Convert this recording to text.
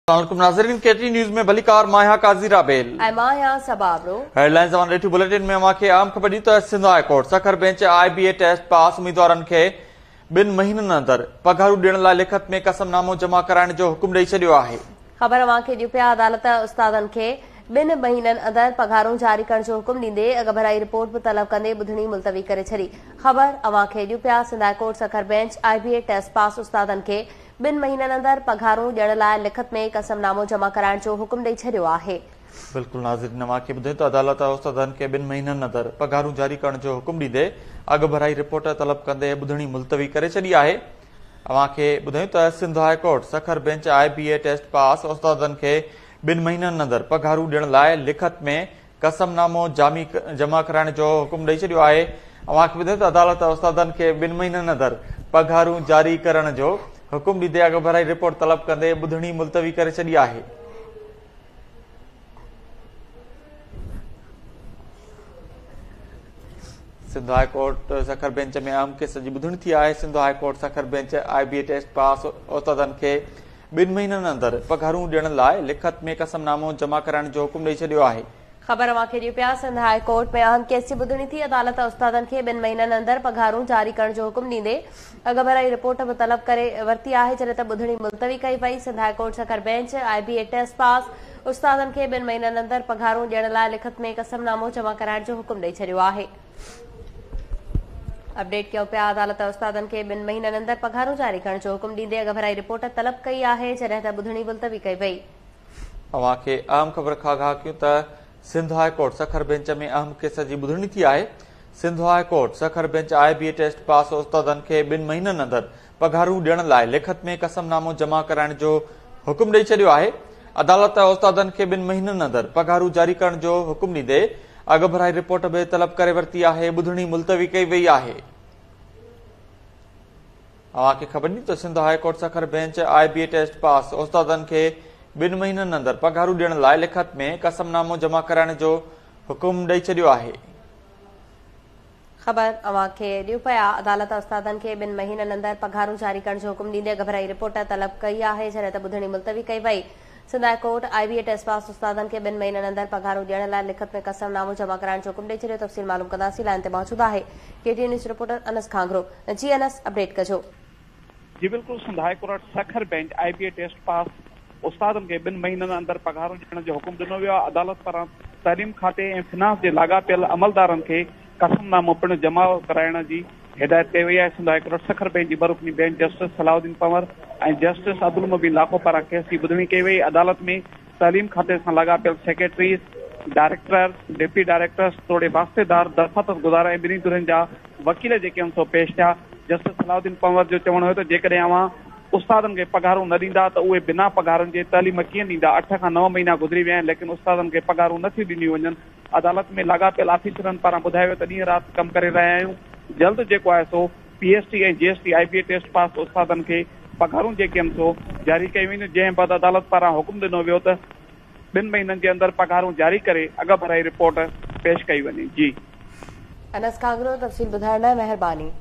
السلام عليڪم ناظرين ڪي ٽي نيوز ۾ ڀليڪار مان آهيان قاضي رابيل ۽ مان آهيان صبا ابڙو. هيڊ لائنز اوهان ڏٺيون بليٽن ۾ اوهان کي اهم خبر ڏيون ته Sindh high court Sukkur bench I B A test pass اميدوارن کي ٻن مهينن اندر پگهارون ڏيڻ لاء لکت ۾ قسم نامو جمع ڪرائڻ جو حڪم ڏئي ڇڏيو آهي. خبر اوهان کي ڏيون پيا عدالت استادن کي ٻن مهينن اندر پگهارون جاري ڪرڻ جو حڪم ڏيندي اڳڀرائي رپورٽ به طلب ڪندي ٻڌڻي ملتوي ڪري ڇڏي. خبر اوهان کي ڏيون پيا Sindh high court Sukkur bench I B A test pass استادن کي ٻن مهينن اندر پگهارون ڏيڻ لاء لکت ۾ قسم نامو جمع ڪرائڻ جو حڪم ڏئي ڇڏيو آهي. بلڪل ناظرين اوهان کي ٻڌايون ته عدالت استادن کي ٻن مهينن اندر پگهارون جاري ڪرڻ جو حڪم ڏيندي اڳڀرائي رپورٽ طلب ڪندي ٻڌڻي ملتوي ڪري ڇڏي آهي. اوهان کي ٻڌايون ته Sindh high court Sukkur bench I B A test pass استادن کي ٻن مهينن اندر پگهارون ڏيڻ لاء لکت ۾ قسم نامو جمع ڪرائڻ جو حڪم ڏئي ڇڏيو آهي. اوهان کي ٻڌايون ته عدالت استادن کي ٻن مهينن اندر پگهارون جاري ڪرڻ جو حڪم ڏيندي اڳڀرائي رپورٽ طلب ڪندي ٻڌڻي ملتوي ڪري ڇڏي آهي. Sindh high court Sukkur bench ۾ اهم ڪيس جي ٻڌڻي ٿي آهي. Sindh high court Sukkur bench I B A test pass استادن کي ٻن مهينن اندر پگهارون ڏيڻ لاء لکت ۾ قسم نامو جمع ڪرائڻ جو حڪم ڏئي ڇڏيو آهي. خبر اوهان کي ڏيون پيا سنڌ هاء ڪورٽ ۾ اهم ڪيس جي ٻڌڻي ٿي، عدالت استادن کي ٻن مهينن اندر پگهارون جاري ڪرڻ جو حڪم ڏيندي اڳڀرائي رپورٽ به طلب ڪري ورتي آهي، جڏهن ته ٻڌڻي ملتوي ڪئي وئي. Sindh high court Sukkur bench I B A test pass استادن کي ٻن مهينن اندر پگهارون ڏيڻ لاء لکت ۾ قسم نامو جمع ڪرائڻ جو حڪم ڏئي ڇڏيو آهي. اپڊيٽ ڪيون پيا عدالت استادن کي ٻن مهينن اندر پگهارون جاري ڪرڻ جو حڪم ڏيندي اڳڀرائي رپورٽ طلب ڪئي آهي جڏهن ته ٻڌڻي ملتوي ڪئي وئي. اوهان کي اهم خبر کان آگاهه ڪيون ته Sindh high court Sukkur bench ۾ اهم ڪيس جي ٻڌڻي ٿي آهي. Sindh high court Sukkur bench I B A test pass استادن کي ٻن مهينن اندر پگهارون ڏيڻ لاء لکت ۾ قسم نامو جمع ڪرائڻ جو حڪم ڏئي ڇڏيو آهي. عدالت استادن کي ٻن مهينن اندر پگهارون جاري ڪرڻ جو حڪم ڏيندي اڳڀرائي رپورٽ به طلب ڪري ورتي آهي، ٻڌڻي ملتوي ڪئي وئي آهي. اوهان کي خبر ڏيون ته Sindh high court Sukkur bench I B A test pass استادن کي ٻن مهينن اندر پگهارون ڏيڻ لاء لکت ۾ قسم نامو جمع ڪرائڻ جو حڪم ڏئي ڇڏيو آهي. خبر اوهان کي ڏيون پيا عدالت استادن کي ٻن مهينن اندر پگهارون جاري ڪرڻ جو حڪم ڏيندي اڳڀرائي رپورٽ طلب ڪئي آهي جڏهن ته ٻڌڻي ملتوي ڪئي وئي. Sindh high court I B A test pass استادن کي ٻن مهينن اندر پگهارون ڏيڻ لاء لکت ۾ قسم نامو جمع ڪرائڻ جو حڪم ڏئي ڇڏيو تفصيل معلوم ڪنداسين لائين تي موجود آهي K T N news reporter Anas Ghanghro جي انس اپڊيٽ ڪجو. جي بلڪل Sindh high court Sukkur bench I B A test pass استادن کي ٻن مهينن اندر پگهارون ڏيڻ جو حڪم ڏنو ويو آهي عدالت پاران تعليم کاتي ۽ فنانس جي لاڳاپيل عملدارن کي قسم نامو پڻ جمع ڪرائڻ جي هدايت ڪئي وئي آهي. Sindh high court Sukkur bench جي ٻه رڪني bench justice Salahuddin Panhwar ۽ justice Abdul Mubeen Lakho پاران ڪيس جي ٻڌڻي ڪئي وئي. عدالت ۾ تعليم کاتي سان لاڳاپيل سيڪريٽريز، ڊائريڪٽرز، ڊپٽي ڊائريڪٽرز توڙي واسطيدار درخواست گذار ۽ ٻنهي ڌرين جا وڪيل جيڪي آهن سو پيش ٿيا. جسٽس صلاح الدين پنهور جو چوڻ هيو ته جيڪڏهن اوهان استادن کي پگهارون نه ڏيندا ته اهي بنا پگهارن جي تعليم ڪيئن ڏيندا، اٺ کان نو مهينا گذري ويا آهن ليڪن استادن کي پگهارون نه ٿيون ڏنيون وڃن. عدالت ۾ لاڳاپيل آفيسرن پاران ٻڌايو ويو ته ڏينهن رات ڪم ڪري رهيا آهيون، جلد جيڪو آهي سو P S T ۽ G S T I B A test pass استادن کي پگهارون جيڪي آهن سو جاري ڪيون وينديون، جنهن بعد عدالت پاران حڪم ڏنو ويو ته ٻن مهينن جي اندر پگهارون جاري ڪري اڳڀرائي رپورٽ پيش ڪئي وڃي. جي. انس ڪانگرو تفصيل ٻڌائڻ لاء مهرباني.